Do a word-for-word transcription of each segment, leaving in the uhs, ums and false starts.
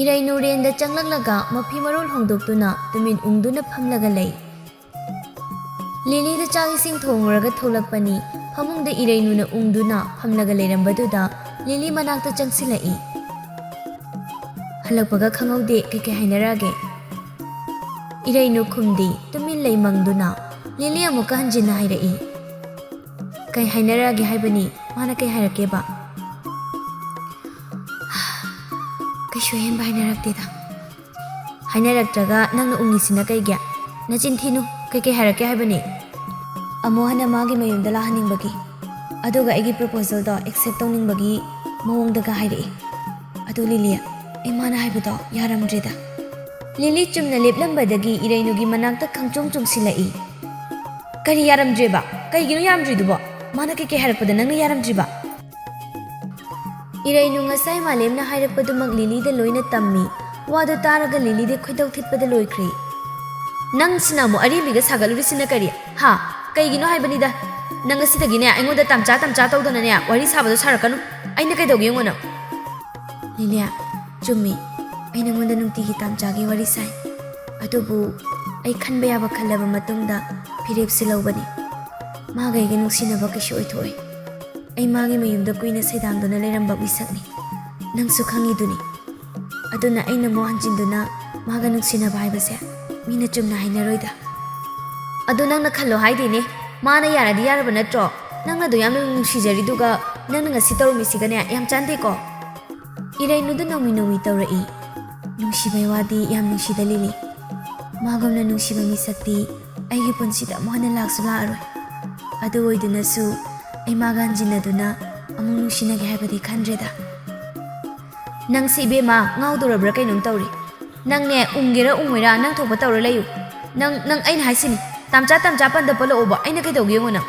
ꯏꯔꯩꯅꯨ ꯔꯦꯟꯗ ꯆꯪꯂꯛꯂꯒ ꯃꯐꯤ ꯃꯔꯣꯜ ꯍꯣꯡꯗꯣꯛꯇꯨꯅ ꯇꯨꯃꯤꯟ ꯎꯪꯗꯨꯅ ꯐꯝꯂꯒ ꯂꯩ꯫ ꯂꯤꯂꯤꯗ ꯆꯥꯛ ꯏꯁꯤꯡ ꯊꯣꯡꯂꯨꯔꯒ ꯊꯣꯛꯂꯛꯄꯅꯤ꯫ ꯐꯃꯨꯡꯗ ꯏꯔꯩꯅꯨꯅ ꯎꯪꯗꯨꯅ ꯐꯝꯂꯒ ꯂꯩꯔꯝꯕꯗꯨꯗ ꯂꯤꯂꯤ ꯃꯅꯥꯛꯇ ꯆꯪꯁꯤꯜꯂꯛꯏ꯫ ꯍꯜꯂꯛꯄꯒ ꯈꯪꯍꯧꯗꯦ, ꯀꯩꯀꯩ ꯍꯥꯏꯅꯔꯛꯑꯒꯦ? ꯏꯔꯩꯅꯨ ꯈꯨꯝꯗꯦ, ꯇꯨꯃꯤꯟ ꯂꯩ ꯃꯪꯗꯨꯅ꯫ ꯂꯤꯂꯤ ꯑꯃꯨꯛꯀ ꯍꯟꯖꯤꯟꯅ ꯍꯥꯏꯔꯛꯏ꯫ "ꯀꯩ ꯍꯥꯏꯅꯔꯛꯑꯒꯦ ꯍꯥꯏꯕꯅꯤ? ꯃꯥꯅ ꯀꯩ ꯍꯥꯏꯔꯛꯀꯦꯕ?" "ꯀꯩꯁꯨ ꯑꯍꯦꯟꯕ ꯍꯥꯏꯅꯔꯛꯇꯦꯗ꯫" "ꯍꯥꯏꯅꯔꯛꯇ꯭ꯔꯒ ꯅꯪꯅ ꯎꯪꯉꯤꯁꯤꯅ ꯀꯩꯒꯤ? ꯅꯆꯤꯟ ꯊꯤꯅꯨ, ꯀꯩꯀꯩ ꯍꯥꯏꯔꯛꯀꯦ ꯍꯥꯏꯕꯅꯤ?" "ꯑꯃꯨ ꯍꯟꯅ ꯃꯥꯒꯤ ꯃꯌꯨꯝꯗ ꯂꯥꯛꯍꯟꯅꯤꯡꯕꯒꯤ, ꯑꯗꯨꯒ ꯑꯩꯒꯤ ꯄ꯭ꯔꯣꯄꯣꯖꯦꯜꯗꯣ ꯑꯦꯛꯁꯦꯞ ꯇꯧꯅꯤꯡꯕꯒꯤ ꯃꯑꯣꯡꯗꯒ ꯍꯥꯏꯔꯛꯏ꯫ ꯑꯗꯨ ꯂꯤꯂꯤ, ꯑꯩ ꯃꯥꯅ ꯍꯥꯏꯕꯗꯣ ꯌꯥꯔꯝꯗ꯭ꯔꯦꯗ꯫" ꯂꯤꯂꯤ ꯆꯨꯝꯅ ꯂꯦꯞꯂꯝꯕꯗꯒꯤ ꯏꯔꯩꯅꯨꯒꯤ ꯃꯅꯥꯛꯇ ꯈꯪꯆꯣꯡ ꯆꯣꯡꯁꯤꯜꯂꯛꯏ꯫ "ꯀꯔꯤ ꯌꯥꯔꯝꯗ꯭ꯔꯦꯕ? ꯀꯩꯒꯤꯅꯣ ꯌꯥꯔꯝꯗ꯭ꯔꯤꯗꯨꯕꯣ? ꯃꯥꯅ ꯀꯩꯀꯩ ꯍꯥꯏꯔꯛꯄꯗ ꯅꯪꯅ ꯌꯥꯔꯝꯗ꯭ꯔꯤꯕ?" ꯏꯔꯩꯅꯨ ꯉꯁꯥꯏ ꯃꯥꯂꯦꯝꯅ ꯍꯥꯏꯔꯛꯄꯗꯨꯃꯛ ꯂꯤꯂꯤꯗ ꯂꯣꯏꯅ ꯇꯝꯃꯤ꯫ ꯋꯥꯗꯨ ꯇꯥꯔꯒ ꯂꯤꯂꯤꯗꯤ ꯈꯣꯏꯗꯧ ꯊꯤꯠꯄꯗ ꯂꯣꯏꯈ꯭ꯔꯦ꯫ "ꯅꯪꯁꯤꯅ ꯑꯃꯨꯛ ꯑꯔꯦꯝꯕꯤꯒ ꯁꯥꯒꯠꯂꯨꯔꯤꯁꯤꯅ ꯀꯔꯤ? ꯍꯥ? ꯀꯩꯒꯤꯅꯣ ꯍꯥꯏꯕꯅꯤꯗ꯫ ꯅꯪ ꯉꯁꯤꯗꯒꯤꯅꯦ ꯑꯩꯉꯣꯟꯗ ꯇꯝꯆꯥ ꯇꯝꯆꯥ ꯇꯧꯗꯅꯅꯦ ꯋꯥꯔꯤ ꯁꯥꯕꯗꯣ ꯁꯥꯔꯛꯀꯅꯨ꯫ ꯑꯩꯅ ꯀꯩꯗꯧꯒꯦ ꯌꯦꯡꯉꯣ ꯅꯪ꯫" "ꯂꯤꯂꯤꯌꯥ, ꯆꯨꯝꯃꯤ꯫ ꯑꯩ ꯅꯉꯣꯟꯗ ꯅꯨꯡꯇꯤꯒꯤ ꯇꯝꯆꯥꯒꯤ ꯋꯥꯔꯤ ꯁꯥꯏ꯫ ꯑꯗꯨꯕꯨ ꯑꯩ ꯈꯟꯕ ꯌꯥꯕ ꯈꯜꯂꯕ ꯃꯇꯨꯡꯗ ꯐꯤꯔꯦꯞꯁꯤ ꯂꯧꯕꯅꯤ꯫ ꯃꯥꯒ ꯑꯩꯒ ꯅꯨꯡꯁꯤꯅꯕ ꯀꯩꯁꯨ ꯑꯣꯏꯊꯣꯛꯑꯣꯏ꯫ ꯑꯩ ꯃꯥꯒꯤ ꯃꯌꯨꯝꯗ ꯀꯨꯏꯅ ꯁꯩꯗꯥꯡꯗꯨꯅ ꯂꯩꯔꯝꯕ ꯃꯤꯁꯛꯅꯤ꯫ ꯅꯪꯁꯨ ꯈꯪꯉꯤꯗꯨꯅꯤ꯫ ꯑꯗꯨꯅ ꯑꯩꯅ ꯑꯃꯨꯛ ꯍꯟꯖꯤꯟꯗꯨꯅ ꯃꯥꯒ ꯅꯨꯡꯁꯤꯅꯕ ꯍꯥꯏꯕꯁꯦ ꯃꯤꯅ ꯆꯨꯝꯅ ꯍꯥꯏꯅꯔꯣꯏꯗ꯫" "ꯑꯗꯨ ꯅꯪꯅ ꯈꯜꯂꯣ ꯍꯥꯏꯗꯦꯅꯦ꯫ ꯃꯥꯅ ꯌꯥꯔꯗꯤ ꯌꯥꯔꯕ ꯅꯠꯇ꯭ꯔꯣ? ꯅꯪꯅ ꯑꯗꯨ ꯌꯥꯝꯅ ꯅꯨꯡꯁꯤꯖꯔꯤꯗꯨꯒ ꯅꯪꯅ ꯉꯁꯤ ꯇꯧꯔꯝꯃꯤꯁꯤꯒꯅꯦ ꯌꯥꯝ ꯆꯥꯟꯗꯦꯀꯣ꯫" ꯏꯔꯩꯅꯨꯗ ꯅꯧꯃꯤ ꯅꯧꯃꯤ ꯇꯧꯔꯛꯏ꯫ "ꯅꯨꯡꯁꯤꯕꯩ ꯋꯥꯗꯤ ꯌꯥꯝ ꯅꯨꯡꯁꯤꯗ ꯂꯤꯂꯤ꯫ ꯃꯥꯒꯨꯝꯅ ꯅꯨꯡꯁꯤꯕ ꯃꯤꯁꯛꯇꯤ ꯑꯩꯒꯤ ꯄꯨꯟꯁꯤꯗ ꯑꯃꯨꯛ ꯍꯟꯅ ꯂꯥꯛꯁꯨ ꯂꯥꯛꯑꯔꯣꯏ꯫ ꯑꯗꯨ ꯑꯣꯏꯗꯨꯅꯁꯨ ꯑꯩ ꯃꯥꯒ ꯍꯟꯖꯤꯟꯅꯗꯨꯅ ꯑꯃꯨꯛ ꯅꯨꯡꯁꯤꯅꯒꯦ ꯍꯥꯏꯕꯗꯤ ꯈꯟꯗ꯭ꯔꯦꯗ꯫" "ꯅꯪꯁꯤ ꯏꯕꯦꯝꯃ ꯉꯥꯎꯗꯧꯔꯕ꯭ꯔꯥ ꯀꯩꯅꯣꯝ ꯇꯧꯔꯦ꯫ ꯅꯪꯅꯦ ꯎꯪꯒꯦꯔꯥ ꯎꯪꯉꯣꯏꯔꯥ ꯅꯪ ꯊꯣꯛꯄ ꯇꯧꯔ ꯂꯩꯌꯨ꯫ ꯅꯪ, ꯅꯪ ꯑꯩꯅ ꯍꯥꯏꯁꯤꯅꯤ, ꯇꯥꯝꯆꯥ ꯇꯥꯝꯆꯥ ꯄꯟꯗ ꯄꯜꯂꯛꯑꯣꯕ, ꯑꯩꯅ ꯀꯩꯗꯧꯒꯦ ꯌꯦꯡꯉꯣ ꯅꯪ꯫"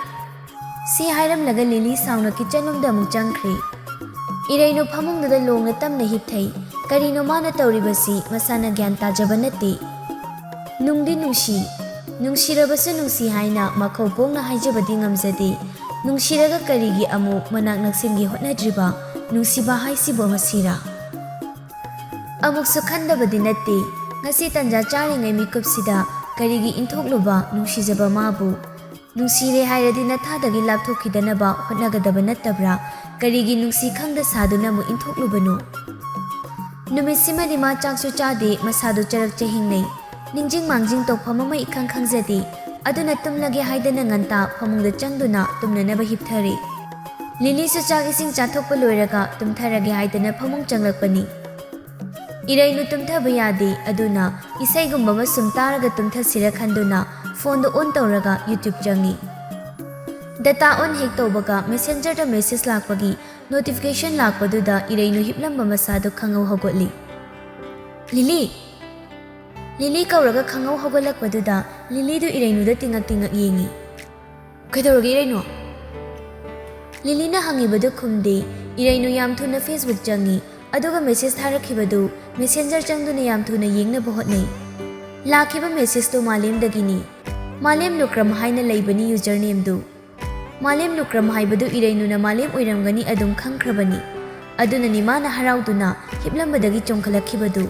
ꯁꯤ ꯍꯥꯏꯔꯝꯂꯒ ꯂꯤꯂꯤ ꯁꯥꯎꯅ ꯀꯤꯠꯆꯟ ꯔꯨꯝꯗ ꯑꯃꯨꯛ ꯆꯪꯈ꯭ꯔꯦ꯫ ꯏꯔꯩꯅꯨ ꯐꯃꯨꯡꯗꯨꯗ ꯂꯣꯡꯅ ꯇꯞꯅ ꯍꯤꯞꯊꯩ꯫ ꯀꯔꯤꯅꯣ ꯃꯥꯅ ꯇꯧꯔꯤꯕꯁꯤ ꯃꯁꯥꯅ ꯒ꯭ꯌꯥꯟ ꯇꯥꯖꯕ ꯅꯠꯇꯦ꯫ ꯅꯨꯡꯗꯤ ꯅꯨꯡꯁꯤ, ꯅꯨꯡꯁꯤꯔꯕꯁꯨ ꯅꯨꯡꯁꯤ ꯍꯥꯏꯅ ꯃꯈꯧ ꯄꯣꯡꯅ ꯍꯥꯏꯖꯕꯗꯤ ꯉꯝꯖꯗꯦ꯫ ꯅꯨꯡꯁꯤꯔꯒ ꯀꯔꯤꯒꯤ ꯑꯃꯨꯛ ꯃꯅꯥꯛ ꯅꯛꯁꯤꯟꯒꯦ ꯍꯣꯠꯅꯗ꯭ꯔꯤꯕ ꯅꯨꯡꯁꯤꯕ ꯍꯥꯏꯁꯤꯕꯨ ꯃꯁꯤꯔꯥ? ꯑꯃꯨꯛꯁꯨ ꯈꯟꯗꯕꯗꯤ ꯅꯠꯇꯦ, ꯉꯁꯤ ꯇꯟꯖꯥ ꯆꯥꯔꯤꯉꯩ ꯃꯤꯀꯨꯞꯁꯤꯗ ꯀꯔꯤꯒꯤ ꯏꯟꯊꯣꯛꯂꯨꯕ ꯅꯨꯡꯁꯤꯖꯕ ꯃꯥꯕꯨ? ꯅꯨꯡꯁꯤꯔꯦ ꯍꯥꯏꯔꯗꯤ ꯅꯊꯥꯗꯒꯤ ꯂꯥꯞꯊꯣꯛꯈꯤꯗꯅꯕ ꯍꯣꯠꯅꯒꯗꯕ ꯅꯠꯇꯕ꯭ꯔꯥ? ꯀꯔꯤꯒꯤ ꯅꯨꯡꯁꯤ ꯈꯪꯗ ꯁꯥꯗꯨꯅ ꯑꯃꯨꯛ ꯏꯟꯊꯣꯛꯂꯨꯕꯅꯣ? ꯅꯨꯃꯤꯠꯁꯤꯃꯗꯤ ꯃꯥ ꯆꯥꯛꯁꯨ ꯆꯥꯗꯦ, ꯃꯁꯥꯗꯨ ꯆꯔꯛ ꯆꯍꯤꯡꯅꯩ꯫ ꯅꯤꯡꯖꯤꯡ ꯃꯥꯡꯖꯤꯡ ꯇꯧꯐꯝ ꯑꯃ ꯏꯈꯪ ꯈꯪꯖꯗꯦ꯫ ꯑꯗꯨꯅ ꯇꯨꯝꯂꯒꯦ ꯍꯥꯏꯗꯅ ꯉꯟꯇꯥ ꯐꯃꯨꯡꯗ ꯆꯪꯗꯨꯅ ꯇꯨꯝꯅꯅꯕ ꯍꯤꯞꯊꯔꯦ꯫ ꯂꯤꯂꯤꯁꯨ ꯆꯥꯛ ꯏꯁꯤꯡ ꯆꯥꯊꯣꯛꯄ ꯂꯣꯏꯔꯒ ꯇꯨꯝꯊꯔꯒꯦ ꯍꯥꯏꯗꯅ ꯐꯃꯨꯡ ꯆꯪꯂꯛꯄꯅꯤ꯫ ꯏꯔꯩꯅꯨ ꯇꯨꯝꯊꯕ ꯌꯥꯗꯦ, ꯑꯗꯨꯅ ꯏꯁꯩꯒꯨꯝꯕ ꯑꯃ ꯁꯨꯝ ꯇꯥꯔꯒ ꯇꯨꯝꯊꯁꯤꯔ ꯈꯟꯗꯨꯅ ꯐꯣꯟꯗꯣ ꯑꯣꯟ ꯇꯧꯔꯒ YouTube ꯆꯪꯉꯤ꯫ Data on ꯍꯦꯛ ꯇꯧꯕꯒ Messengerꯗ message ꯂꯥꯛꯄꯒꯤ notification ꯂꯥꯛꯄꯗꯨꯗ ꯏꯔꯩꯅꯨ ꯍꯤꯞꯂꯝꯕ ꯃꯁꯥꯗꯨ ꯈꯪꯍꯧ ꯍꯧꯒꯠꯂꯤ꯫ "ꯂꯤꯂꯤ!" ꯂꯤꯂꯤ ꯀꯧꯔꯒ ꯈꯪꯍꯧ ꯍꯧꯒꯠꯂꯛꯄꯗꯨꯗ ꯂꯤꯂꯤꯗꯨ ꯏꯔꯩꯅꯨꯗ ꯇꯤꯡꯉꯛ ꯇꯤꯡꯉꯛ ꯌꯦꯡꯉꯤ꯫ "ꯀꯩꯗꯧꯔꯒꯦ ꯏꯔꯩꯅꯨ?" ꯂꯤꯂꯤꯅ ꯍꯪꯉꯤꯕꯗꯨ ꯈꯨꯝꯗꯦ꯫ ꯏꯔꯩꯅꯨ ꯌꯥꯝ ꯊꯨꯅ Facebook ꯆꯪꯉꯤ, ꯑꯗꯨꯒ message ꯊꯥꯔꯛꯈꯤꯕꯗꯨ Messenger ꯆꯪꯗꯨꯅ ꯌꯥꯝ ꯊꯨꯅ ꯌꯦꯡꯅꯕ ꯍꯣꯠꯅꯩ꯫ ꯂꯥꯛꯈꯤꯕ messageꯇꯨ ꯃꯥꯂꯦꯝꯗꯒꯤꯅꯤ꯫ ꯃꯥꯂꯦꯝ ꯂꯨꯀ꯭ꯔꯝ ꯍꯥꯏꯅ ꯂꯩꯕꯅꯤ usernameꯗꯨ꯫ ꯃꯥꯂꯦꯝ ꯂꯨꯀ꯭ꯔꯝ ꯍꯥꯏꯕꯗꯨ ꯏꯔꯩꯅꯨꯅ ꯃꯥꯂꯦꯝ ꯑꯣꯏꯔꯝꯒꯅꯤ ꯑꯗꯨꯝ ꯈꯪꯈ꯭ꯔꯕꯅꯤ꯫ ꯑꯗꯨꯅꯅꯤ ꯃꯥꯅ ꯍꯔꯥꯎꯗꯨꯅ ꯍꯤꯞꯂꯝꯕꯗꯒꯤ ꯆꯣꯡꯈꯠꯂꯛꯈꯤꯕꯗꯨ꯫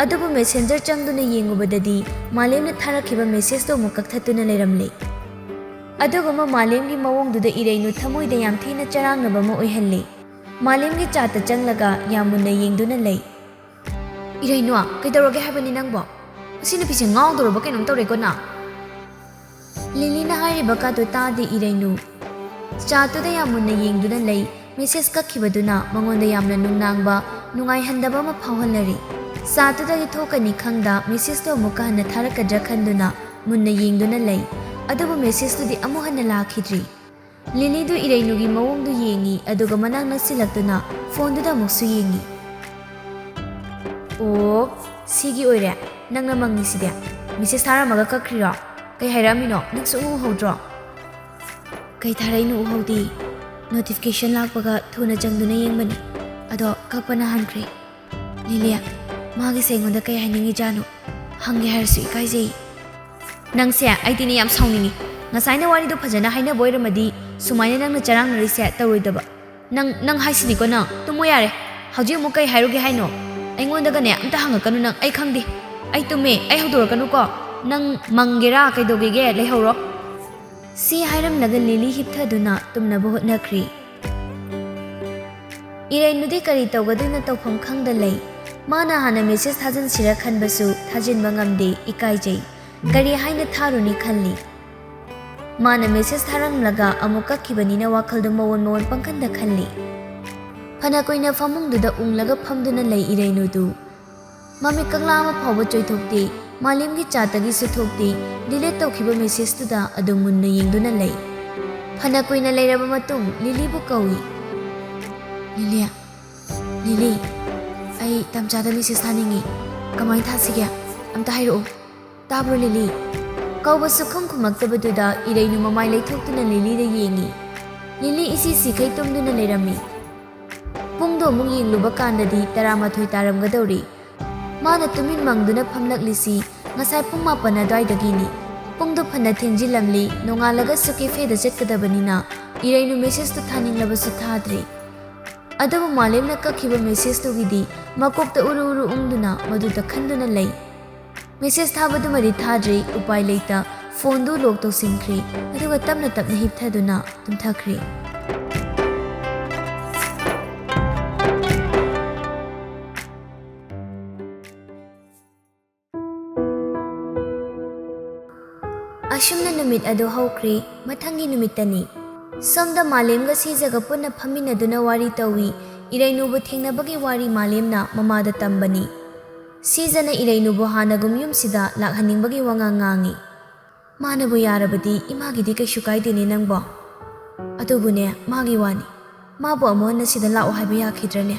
ꯑꯗꯨꯕꯨ Messenger ꯆꯪꯗꯨꯅ ꯌꯦꯡꯉꯨꯕꯗꯗꯤ ꯃꯥꯂꯦꯝꯅ ꯊꯥꯔꯛꯈꯤꯕ messageꯇꯨ ꯑꯃꯨꯛ ꯀꯛꯊꯠꯇꯨꯅ ꯂꯩꯔꯝꯂꯦ꯫ ꯑꯗꯨꯒꯨꯝꯕ ꯃꯥꯂꯦꯝꯒꯤ ꯃꯑꯣꯡꯗꯨꯗ ꯏꯔꯩꯅꯨ ꯊꯃꯣꯏꯗ ꯌꯥꯝ ꯊꯤꯅ ꯆꯔꯥꯡꯅꯕ ꯑꯃ ꯑꯣꯏꯍꯜꯂꯦ꯫ ꯃꯥꯂꯦꯝꯒꯤ chatꯇ ꯆꯪꯂꯒ ꯌꯥꯝ ꯃꯨꯟꯅ ꯌꯦꯡꯗꯨꯅ ꯂꯩ꯫ "ꯏꯔꯩꯅꯨ, ꯀꯩꯗꯧꯔꯒꯦ ꯍꯥꯏꯕꯅꯤ ꯅꯪꯕꯣ? ꯑꯁꯤ ꯅꯨꯄꯤꯁꯦ ꯉꯥꯎꯗꯧꯔꯕ ꯀꯩꯅꯣꯝ ꯇꯧꯔꯦꯀꯣ ꯅꯪ?" ꯂꯤꯂꯤꯅ ꯍꯥꯏꯔꯤꯕ ꯀꯥꯗꯨ ꯇꯥꯗꯦ ꯏꯔꯩꯅꯨ꯫ Chatꯇꯨꯗ ꯌꯥꯝ ꯃꯨꯟꯅ ꯌꯦꯡꯗꯨꯅ ꯂꯩ꯫ Message ꯀꯛꯈꯤꯕꯗꯨꯅ ꯃꯉꯣꯟꯗ ꯌꯥꯝꯅ ꯅꯨꯡꯅꯥꯡꯕ, ꯅꯨꯡꯉꯥꯏꯍꯟꯗꯕ ꯑꯃ ꯐꯥꯎꯍꯜꯂꯔꯤ꯫ Chatꯇꯨꯗꯒꯤ ꯊꯣꯛꯀꯅꯤ ꯈꯪꯗ messageꯇꯨ ꯑꯃꯨꯛꯀ ꯍꯟꯅ ꯊꯥꯔꯛꯀꯗ꯭ꯔꯥ ꯈꯟꯗꯨꯅ ꯃꯨꯟꯅ ꯌꯦꯡꯗꯨꯅ ꯂꯩ꯫ ꯑꯗꯨꯕꯨ messageꯇꯨꯗꯤ ꯑꯃꯨꯛ ꯍꯟꯅ ꯂꯥꯛꯈꯤꯗ꯭ꯔꯤ꯫ ꯂꯤꯂꯤꯗꯨ ꯏꯔꯩꯅꯨꯒꯤ ꯃꯑꯣꯡꯗꯨ ꯌꯦꯡꯉꯤ, ꯑꯗꯨꯒ ꯃꯅꯥꯛ ꯅꯛꯁꯤꯜꯂꯛꯇꯨꯅ phoneꯗꯨꯗ ꯑꯃꯨꯛꯁꯨ ꯌꯦꯡꯉꯤ꯫ "ꯑꯣ, ꯁꯤꯒꯤ ꯑꯣꯏꯔꯦ ꯅꯪꯅ ꯃꯪꯉꯤꯁꯤꯗꯤ꯫ Message ꯊꯥꯔꯝꯃꯒ ꯀꯛꯈ꯭ꯔꯤꯔꯣ? ꯀꯩ ꯍꯥꯏꯔꯛꯑꯝꯃꯤꯅꯣ? ꯅꯪ ꯁꯨꯡꯎ ꯎꯍꯧꯗ꯭ꯔꯣ?" "ꯀꯩ ꯊꯥꯔꯛꯏꯅꯣ ꯎꯍꯧꯗꯦ꯫ Notification ꯂꯥꯛꯄꯒ ꯊꯨꯅ ꯆꯪꯗꯨꯅ ꯌꯦꯡꯕꯅꯤ, ꯑꯗꯣ ꯀꯛꯄꯅ ꯍꯥꯟꯈ꯭ꯔꯦ꯫" "ꯂꯤꯂꯤ, ꯃꯥꯒꯤꯁꯦ ꯑꯩꯉꯣꯟꯗ ꯀꯩ ꯍꯥꯏꯅꯤꯡꯉꯤꯖꯥꯠꯅꯣ? ꯍꯪꯒꯦ ꯍꯥꯏꯔꯁꯨ ꯏꯀꯥꯏꯖꯩ꯫" "ꯅꯪꯁꯦ ꯑꯩꯗꯤꯅꯦ ꯌꯥꯝ ꯁꯥꯎꯅꯤꯡꯉꯤ꯫ ꯉꯁꯥꯏꯅ ꯋꯥꯔꯤꯗꯣ ꯐꯖꯅ ꯍꯥꯏꯅꯕ ꯑꯣꯏꯔꯝꯃꯗꯤ ꯁꯨꯃꯥꯏꯅ ꯅꯪꯅ ꯆꯔꯥꯡꯅꯔꯤꯁꯦ ꯇꯧꯔꯣꯏꯗꯕ꯫ ꯅꯪ, ꯅꯪ ꯍꯥꯏꯁꯤꯅꯤꯀꯣ ꯅꯪ꯫ ꯇꯨꯝꯃꯣ ꯌꯥꯔꯦ꯫ ꯍꯧꯖꯤꯛ ꯑꯃꯨꯛ ꯀꯩ ꯍꯥꯏꯔꯨꯒꯦ ꯍꯥꯏꯅꯣ? ꯑꯩꯉꯣꯟꯗꯒꯅꯦ ꯑꯝꯇ ꯍꯪꯉꯛꯀꯅꯨ ꯅꯪ, ꯑꯩ ꯈꯪꯗꯦ꯫ ꯑꯩ ꯇꯨꯝꯃꯦ, ꯑꯩ ꯍꯧꯗꯣꯔꯛꯀꯅꯨꯀꯣ꯫ ꯅꯪ ꯃꯪꯒꯦꯔꯥ ꯀꯩꯗꯧꯒꯦꯒꯦ, ꯂꯩꯍꯧꯔꯣ꯫ ꯁꯤ ꯍꯥꯏꯔꯝꯂꯒ ꯂꯤꯂꯤ ꯍꯤꯞꯊꯗꯨꯅ ꯇꯨꯝꯅꯕ ꯍꯣꯠꯅꯈ꯭ꯔꯤ꯫ ꯏꯔꯩꯅꯨꯗꯤ ꯀꯔꯤ ꯇꯧꯒꯗꯣꯏꯅꯣ ꯇꯧꯐꯝ ꯈꯪꯗ ꯂꯩ꯫ ꯃꯥꯅ ꯍꯥꯟꯅ ꯃꯦꯁꯦꯖ ꯊꯥꯖꯤꯟꯁꯤꯔ ꯈꯟꯕꯁꯨ ꯊꯥꯖꯤꯟꯕ ꯉꯝꯗꯦ, ꯏꯀꯥꯏꯖꯩ꯫ ꯀꯔꯤ ꯍꯥꯏꯅ ꯊꯥꯔꯨꯅꯤ ꯈꯜꯂꯤ꯫ ꯃꯥꯅ ꯃꯦꯁꯦꯖ ꯊꯥꯔꯝꯂꯒ ꯑꯃꯨꯛ ꯀꯛꯈꯤꯕꯅꯤꯅ ꯋꯥꯈꯜꯗꯨ ꯃꯑꯣꯟ ꯃꯑꯣꯟ ꯄꯪꯈꯟꯗ ꯈꯜꯂꯤ꯫ ꯐꯅ ꯀꯨꯏꯅ ꯐꯃꯨꯡꯗꯨꯗ ꯎꯪꯂꯒ ꯐꯝꯗꯨꯅ ꯂꯩ ꯏꯔꯩꯅꯨꯗꯨ꯫ ꯃꯃꯤꯠ ꯀꯛꯂꯥ ꯑꯃ ꯐꯥꯎꯕ ꯆꯣꯏꯊꯣꯛꯇꯦ, ꯃꯥꯂꯦꯝꯒꯤ ꯆꯥꯠꯇꯒꯤꯁꯨ ꯊꯣꯛꯇꯦ, ꯗꯤꯂꯤꯠ ꯇꯧꯈꯤꯕ ꯃꯦꯁꯦꯖꯇꯨꯗ ꯑꯗꯨꯝ ꯃꯨꯟꯅ ꯌꯦꯡꯗꯨꯅ ꯂꯩ꯫ ꯐꯅ ꯀꯨꯏꯅ ꯂꯩꯔꯕ ꯃꯇꯨꯡ ꯂꯤꯂꯤꯕꯨ ꯀꯧꯏ꯫ "ꯂꯤꯂꯤ, ꯂꯤꯂꯤ, ꯑꯩ ꯇꯝꯆꯥꯗ ꯃꯦꯁꯦꯖ ꯊꯥꯅꯤꯡꯉꯤ꯫ ꯀꯃꯥꯏꯅ ꯊꯥꯁꯤꯒꯦ? ꯑꯝꯇ ꯍꯥꯏꯔꯛꯑꯣ꯫ ꯇꯥꯕ꯭ꯔꯣ ꯂꯤꯂꯤ?" ꯀꯧꯕ ꯁꯨꯛꯈꯨꯝ ꯈꯨꯝꯃꯛꯇꯕꯗꯨꯗ ꯏꯔꯩꯅꯨ ꯃꯃꯥꯏ ꯂꯩꯊꯣꯛꯇꯨꯅ ꯂꯤꯂꯤꯗ ꯌꯦꯡꯉꯤ꯫ ꯂꯤꯂꯤ ꯏꯁꯤ ꯁꯤꯈꯩ ꯇꯨꯝꯗꯨꯅ ꯂꯩꯔꯝꯃꯤ꯫ ꯄꯨꯡꯗꯣ ꯑꯃꯨꯛ ꯌꯦꯡꯂꯨꯕ ꯀꯥꯟꯗꯗꯤ ꯇꯔꯥꯃꯥꯊꯣꯏ ꯇꯥꯔꯝꯒꯗꯧꯔꯤ꯫ ꯃꯥꯅ ꯇꯨꯃꯤꯟ ꯃꯪꯗꯨꯅ ꯐꯝꯂꯛꯂꯤꯁꯤ ꯉꯁꯥꯏ ꯄꯨꯡ ꯃꯥꯄꯟ ꯑꯗꯨꯋꯥꯏꯗꯒꯤꯅꯤ꯫ ꯄꯨꯡꯗꯣ ꯐꯅ ꯊꯦꯡꯖꯤꯜꯂꯝꯂꯤ, ꯅꯣꯡꯉꯥꯜꯂꯒꯁꯨ ꯀꯦꯐꯦꯗ ꯆꯠꯀꯗꯕꯅꯤꯅ ꯏꯔꯩꯅꯨ ꯃꯦꯁꯦꯖꯇꯨ ꯊꯥꯅꯤꯡꯂꯕꯁꯨ ꯊꯥꯗ꯭ꯔꯤ꯫ ꯑꯗꯨꯕꯨ ꯃꯥꯂꯦꯝꯅ ꯀꯛꯈꯤꯕ ꯃꯦꯁꯦꯖꯇꯨꯒꯤꯗꯤ ꯃꯀꯣꯛꯇ ꯎꯔꯨ ꯎꯔꯨ ꯎꯪꯗꯨꯅ ꯃꯗꯨꯗ ꯈꯟꯗꯨꯅ ꯂꯩ꯫ ꯃꯦꯁꯦꯖ ꯊꯥꯕꯗꯨꯃꯗꯤ ꯊꯥꯗ꯭ꯔꯤ, ꯎꯄꯥꯏ ꯂꯩꯇ ꯐꯣꯟꯗꯨ ꯂꯣꯛ ꯇꯧꯁꯤꯟꯈ꯭ꯔꯤ, ꯑꯗꯨꯒ ꯇꯞꯅ ꯇꯞꯅ ꯍꯤꯞꯊꯗꯨꯅ ꯇꯨꯝꯊꯈ꯭ꯔꯤ꯫ ꯑꯁꯨꯝꯅ ꯅꯨꯃꯤꯠ ꯑꯗꯨ ꯍꯧꯈ꯭ꯔꯦ꯫ ꯃꯊꯪꯒꯤ ꯅꯨꯃꯤꯠꯇꯅꯤ꯫ ꯁꯣꯝꯗ ꯃꯥꯂꯦꯝꯒ ꯁꯤꯖꯒ ꯄꯨꯟꯅ ꯐꯝꯃꯤꯟꯅꯗꯨꯅ ꯋꯥꯔꯤ ꯇꯧꯏ꯫ ꯏꯔꯩꯅꯨꯕꯨ ꯊꯦꯡꯅꯕꯒꯤ ꯋꯥꯔꯤ ꯃꯥꯂꯦꯝꯅ ꯃꯃꯥꯗ ꯇꯝꯕꯅꯤ꯫ ꯁꯤꯖꯅ ꯏꯔꯩꯅꯨꯕꯨ ꯍꯥꯟꯅꯒꯨꯝ ꯌꯨꯝꯁꯤꯗ ꯂꯥꯛꯍꯟꯅꯤꯡꯕꯒꯤ ꯋꯥꯉꯥꯡ ꯉꯥꯡꯏ꯫ "ꯃꯥꯅꯕꯨ ꯌꯥꯔꯕꯗꯤ ꯏꯃꯥꯒꯤꯗꯤ ꯀꯩꯁꯨ ꯀꯥꯏꯗꯦꯅꯦ ꯅꯪꯕꯣ꯫ ꯑꯗꯨꯕꯨꯅꯦ, ꯃꯥꯒꯤ ꯋꯥꯅꯤ꯫ ꯃꯥꯕꯨ ꯑꯃꯨꯛ ꯍꯟꯅ ꯁꯤꯗ ꯂꯥꯛꯑꯣ ꯍꯥꯏꯕ ꯌꯥꯈꯤꯗ꯭ꯔꯅꯦ?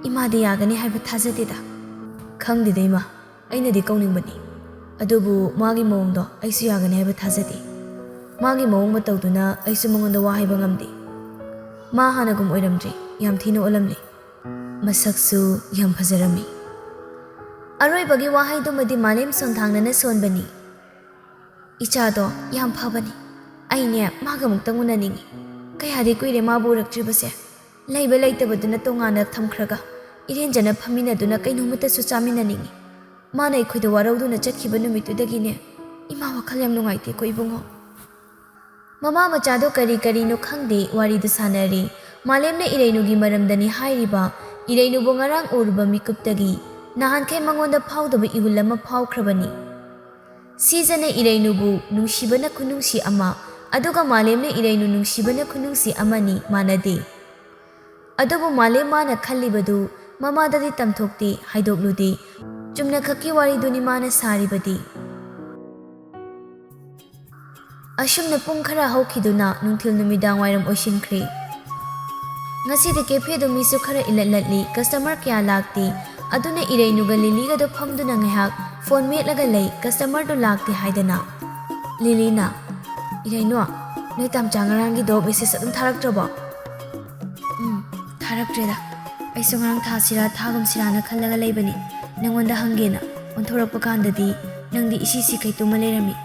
ꯏꯃꯥꯗꯤ ꯌꯥꯒꯅꯤ ꯍꯥꯏꯕ ꯊꯥꯖꯗꯦꯗ꯫" "ꯈꯪꯗꯦꯗ ꯏꯃꯥ, ꯑꯩꯅꯗꯤ ꯀꯧꯅꯤꯡꯕꯅꯤ꯫ ꯑꯗꯨꯕꯨ ꯃꯥꯒꯤ ꯃꯑꯣꯡꯗꯣ ꯑꯩꯁꯨ ꯌꯥꯒꯅꯤ ꯍꯥꯏꯕ ꯊꯥꯖꯗꯦ꯫ ꯃꯥꯒꯤ ꯃꯑꯣꯡ ꯃꯇꯧꯗꯨꯅ ꯑꯩꯁꯨ ꯃꯉꯣꯟꯗ ꯋꯥ ꯍꯥꯏꯕ ꯉꯝꯗꯦ꯫ ꯃꯥ ꯍꯥꯟꯅꯒꯨꯝ ꯑꯣꯏꯔꯝꯗ꯭ꯔꯦ, ꯌꯥꯝ ꯊꯤꯅ ꯑꯣꯜꯂꯝꯂꯦ꯫ ꯃꯁꯛꯁꯨ ꯌꯥꯝ ꯐꯖꯔꯝꯃꯤ꯫" ꯑꯔꯣꯏꯕꯒꯤ ꯋꯥꯍꯩꯗꯨꯃꯗꯤ ꯃꯥꯂꯦꯝ ꯁꯣꯟꯊꯥꯡꯅꯅ ꯁꯣꯟꯕꯅꯤ꯫ "ꯏꯆꯥꯗꯣ ꯌꯥꯝ ꯐꯕꯅꯤ꯫ ꯑꯩꯅꯦ ꯃꯥꯒ ꯑꯃꯨꯛꯇꯪ ꯎꯅꯅꯤꯡꯉꯤ꯫ ꯀꯌꯥꯗꯤ ꯀꯨꯏꯔꯦ ꯃꯥꯕꯨ ꯎꯔꯛꯇ꯭ꯔꯤꯕꯁꯦ꯫ ꯂꯩꯕ ꯂꯩꯇꯕꯗꯨꯅ ꯇꯣꯉꯥꯟꯅ ꯊꯝꯈ꯭ꯔꯒ ꯏꯔꯦꯟꯖꯅ ꯐꯝꯃꯤꯟꯅꯗꯨꯅ ꯀꯩꯅꯣꯃꯇꯁꯨ ꯆꯥꯃꯤꯟꯅꯅꯤꯡꯉꯤ꯫ ꯃꯥꯅ ꯑꯩꯈꯣꯏꯗ ꯋꯥꯔꯧꯗꯨꯅ ꯆꯠꯈꯤꯕ ꯅꯨꯃꯤꯠꯇꯨꯗꯒꯤꯅꯦ ꯏꯃꯥ ꯋꯥꯈꯜ ꯌꯥꯝ ꯅꯨꯡꯉꯥꯏꯇꯦꯀꯣ ꯏꯕꯨꯡꯉꯣ꯫ ꯃꯃꯥ ꯃꯆꯥꯗꯣ ꯀꯔꯤ ꯀꯔꯤꯅꯣ ꯈꯪꯗꯦ ꯋꯥꯔꯤꯗꯨ ꯁꯥꯟꯅꯔꯤ꯫ ꯃꯥꯂꯦꯝꯅ ꯏꯔꯩꯅꯨꯒꯤ ꯃꯔꯝꯗꯅꯤ ꯍꯥꯏꯔꯤꯕ꯫ ꯏꯔꯩꯅꯨꯕꯨ ꯉꯔꯥꯡ ꯎꯔꯨꯕ ꯃꯤꯀꯨꯞꯇꯒꯤ ꯅꯍꯥꯟꯈꯩ ꯃꯉꯣꯟꯗ ꯐꯥꯎꯗꯕ ꯏꯍꯨꯜ ꯑꯃ ꯐꯥꯎꯈ꯭ꯔꯕꯅꯤ꯫ ꯁꯤꯖꯅ ꯏꯔꯩꯅꯨꯕꯨ ꯅꯨꯡꯁꯤꯕꯅ ꯈꯨꯅꯨꯡꯁꯤ ꯑꯃ, ꯑꯗꯨꯒ ꯃꯥꯂꯦꯝꯅ ꯏꯔꯩꯅꯨ ꯅꯨꯡꯁꯤꯕꯅ ꯈꯨꯅꯨꯡꯁꯤ ꯑꯃꯅꯤ, ꯃꯥꯟꯅꯗꯦ꯫ ꯑꯗꯨꯕꯨ ꯃꯥꯂꯦꯝ ꯃꯥꯅ ꯈꯜꯂꯤꯕꯗꯨ ꯃꯃꯥꯗꯗꯤ ꯇꯝꯊꯣꯛꯇꯦ, ꯍꯥꯏꯗꯣꯛꯂꯨꯗꯦ꯫ ꯆꯨꯝꯅꯈꯛꯀꯤ ꯋꯥꯔꯤꯗꯨꯅꯤ ꯃꯥꯅ ꯁꯥꯔꯤꯕꯗꯤ꯫ ꯑꯁꯨꯝꯅ ꯄꯨꯡ ꯈꯔ ꯍꯧꯈꯤꯗꯨꯅ ꯅꯨꯡꯊꯤꯜ ꯅꯨꯃꯤꯗꯥꯡ ꯋꯥꯏꯔꯝ ꯑꯣꯏꯁꯤꯟꯈ꯭ꯔꯦ꯫ ꯉꯁꯤꯗꯤ ꯀꯦꯐꯦꯗꯨ ꯃꯤꯁꯨ ꯈꯔ ꯏꯂꯠ ꯂꯠꯂꯤ, ꯀꯁꯇꯃꯔ ꯀꯌꯥ ꯂꯥꯛꯇꯦ꯫ ꯑꯗꯨꯅ ꯏꯔꯩꯅꯨꯒ ꯂꯤꯂꯤꯒꯗꯣ ꯐꯝꯗꯨꯅ ꯉꯥꯏꯍꯥꯛ ꯐꯣꯟ ꯃꯦꯠꯂꯒ ꯂꯩ, ꯀꯁꯇꯃꯔꯗꯨ ꯂꯥꯛꯇꯦ ꯍꯥꯏꯗꯅ꯫ ꯂꯤꯂꯤꯅ, "ꯏꯔꯩꯅꯨ, ꯅꯣꯏ ꯇꯥꯝꯆꯥ ꯉꯔꯥꯡꯒꯤꯗꯣ ꯃꯦꯁꯦꯖ ꯑꯗꯨꯝ ꯊꯥꯔꯛꯇ꯭ꯔꯕꯣ?" "ꯎꯝ, ꯊꯥꯔꯛꯇ꯭ꯔꯦꯗ꯫ ꯑꯩꯁꯨ ꯉꯔꯥꯡ ꯊꯥꯁꯤꯔꯥ ꯊꯥꯒꯨꯝꯁꯤꯔꯥꯅ ꯈꯜꯂꯒ ꯂꯩꯕꯅꯤ꯫ ꯅꯪꯉꯣꯟꯗ ꯍꯪꯒꯦꯅ ꯑꯣꯟꯊꯣꯔꯛꯄ ꯀꯥꯟꯗꯗꯤ ꯅꯪꯗꯤ ꯏꯁꯤ ꯁꯤ ꯀꯩ ꯇꯨꯝꯃ ꯂꯩꯔꯝꯃꯤ꯫